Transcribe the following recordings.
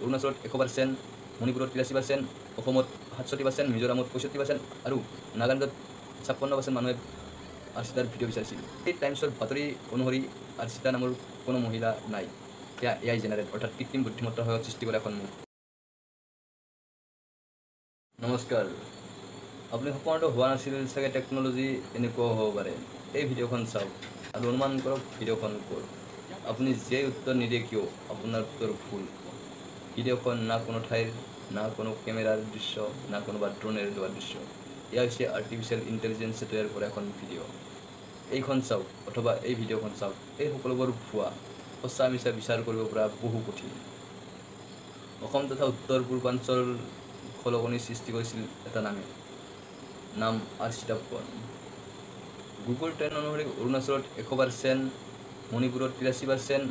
অৰুণাচলত 100%, মণিপুৰত 83%, অসমত 67%, মিজোৰামত 65% আৰু নাগালেণ্ডত 56% মানুহে আৰ্চিতাৰ ভিডিঅ' বিচাৰিছিল। এই টাইমছৰ বাতৰি অনুসৰি আৰ্চিতা নামৰ কোনো মহিলা নাই। সেয়া এআই জেনেৰেট, অৰ্থাৎ কৃত্ৰিম বুদ্ধিমত্তাৰ সহায়ত সৃষ্টি কৰা এখন মুখ। নমস্কাৰ। আপুনি সপোনতো হোৱা নাছিল চাগে টেকন'লজি এনেকুৱাও হ'ব পাৰে। এই ভিডিঅ'খন চাওক আৰু অনুমান কৰক ভিডিঅ'খন ক'ৰ। আপুনি যিয়েই উত্তৰ নিদিয়ে কিয়, আপোনাৰ উত্তৰ ভুল। ভিডিঅ'খন না কোনো ঠাইৰ, না কোনো কেমেৰাৰ দৃশ্য, না কোনোবা ড্ৰোনেৰে লোৱা দৃশ্য। এয়া হৈছে আৰ্টিফিচিয়েল ইণ্টেলিজেঞ্চে তৈয়াৰ কৰা এখন ভিডিঅ'। এইখন চাওক অথবা এই ভিডিঅ'খন চাওক, এই সকলোবোৰ ভুৱা। সঁচা মিছা বিচাৰ কৰিব পৰা বহু কঠিন। অসম তথা উত্তৰ পূৰ্বাঞ্চল খলকনিৰ সৃষ্টি কৰিছিল এটা নামে, নাম আৰ্চিতা ফুকন। গুগল ট্ৰেণ্ড অনুসৰি অৰুণাচলত 100%, মণিপুৰত 83%,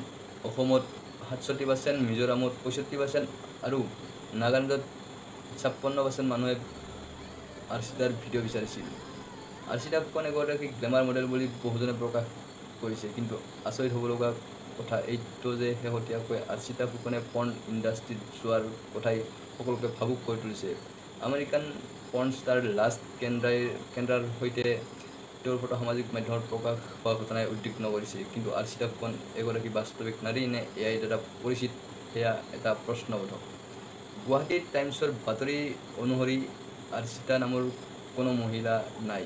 অসমত 67%, মিজোৰামত 65% আৰু নাগালেণ্ডত 56% মানুহে আৰ্চিতাৰ ভিডিঅ' বিচাৰিছিল। আৰ্চিতা ফুকন এগৰাকী গ্লেমাৰ মডেল বুলি বহুজনে প্ৰকাশ কৰিছে। কিন্তু আচৰিত হ'ব লগা কথা এইটো যে শেহতীয়াকৈ আৰ্চিতা ফুকনে পৰ্ণ ইণ্ডাষ্ট্ৰীত যোৱাৰ কথাই সকলোকে ভাবুক কৰি তুলিছে। আমেৰিকান পৰ্ণ ষ্টাৰ লাষ্ট কেন্দ্ৰাৰ সৈতে তেওঁৰ ফটো সামাজিক মাধ্যমত প্ৰকাশ হোৱা ঘটনাই উদ্বিগ্ন কৰিছে। কিন্তু আৰ্চিতা ফুকন এগৰাকী বাস্তৱিক নাৰী নে এআই দ্বাৰা পৰিচিত, সেয়া এটা প্ৰশ্নবোধক। গুৱাহাটী টাইমছৰ বাতৰি অনুসৰি আৰ্চিতা নামৰ কোনো মহিলা নাই।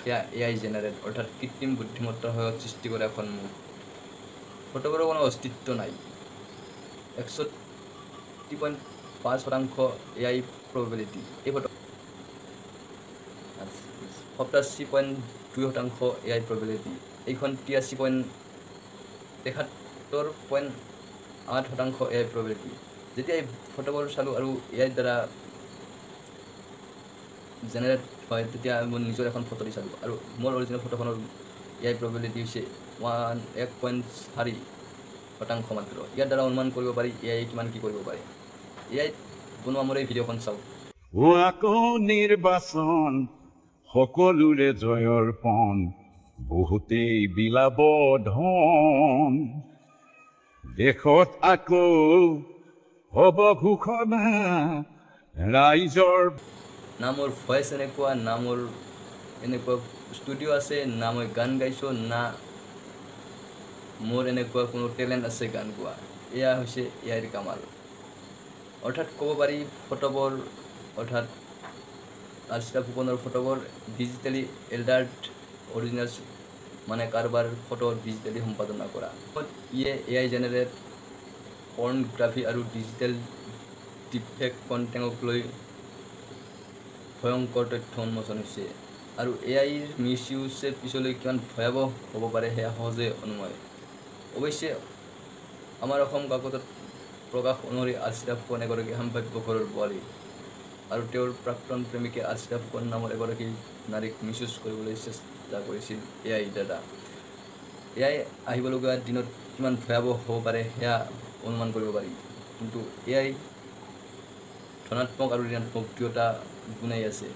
সেয়া এআই জেনেৰেট, অৰ্থাৎ কৃত্ৰিম বুদ্ধিমত্তাৰ সহায়ত সৃষ্টি কৰা এখন মুখ। ফটোবোৰৰ কোনো অস্তিত্ব নাই। 61.5% এআই প্ৰবেবিলিটি। এই ফটো 87.2% এআই প্ৰবেবিলিটি। এইখন 83.73.8% এআই প্ৰবেবিলিটি। যেতিয়া এই ফটোবোৰ চালোঁ আৰু এআইৰ দ্বাৰা জেনেৰেট হয়, তেতিয়া মই নিজৰ এখন ফটো দি চালোঁ আৰু মোৰ অৰিজিনেল ফটোখনৰ এআই প্ৰবেবিলিটি হৈছে 1.4% মাত্ৰ। ইয়াৰ দ্বাৰা অনুমান কৰিব পাৰি এআই কিমান কি কৰিব পাৰে। এআইত বনোৱা মোৰ এই ভিডিঅ'খন চাওক। ও আকৌ নিৰ্বাচন, সকলোৰে জয়ৰ পণ, বহুতেই বিলাব ধন। দেশত আকৌ হ'ব ঘোষণা ৰাইজৰ। না মোৰ ভইচ এনেকুৱা, না মোৰ এনেকুৱা ষ্টুডিঅ' আছে, না মই গান গাইছোঁ, না মোৰ এনেকুৱা কোনো টেলেণ্ট আছে গান গোৱা। এয়া হৈছে এআইৰ কামাল। অৰ্থাৎ ক'ব পাৰি ফটোবোৰ, অৰ্থাৎ আৰ্চিতা ফুকনৰ ফটোবোৰ ডিজিটেলি এল্টাৰ্ড অৰিজিনেল, মানে কাৰোবাৰ ফটো ডিজিটেলি সম্পাদনা কৰা। ইয়ে এআই জেনেৰেট পৰ্ণগ্ৰাফী আৰু ডিজিটেল ডিপফেক কণ্টেণ্টক লৈ ভয়ংকৰ তথ্য উন্মোচন হৈছে আৰু এআইৰ মিছ ইউজে পিছলৈ কিমান ভয়াৱহ হ'ব পাৰে সেয়া সহজে অনুমেয়। অৱশ্যে আমাৰ অসম কাকতত প্ৰকাশ অনুসৰি আৰ্চিতা ফুকন এগৰাকী সাম্ভাব্য ঘৰৰ বোৱাৰী আৰু তেওঁৰ প্ৰাক্তন প্ৰেমিকে আৰ্চিতা ফুকন নামৰ এগৰাকী নাৰীক মিছ ইউজ কৰিবলৈ চেষ্টা কৰিছিল এআই দ্বাৰা। এআই আহিবলগীয়া দিনত কিমান ভয়াৱহ হ'ব পাৰে সেয়া অনুমান কৰিব পাৰি। কিন্তু এআই ধনাত্মক আৰু ঋণাত্মক দুয়োটা গুণেই আছে।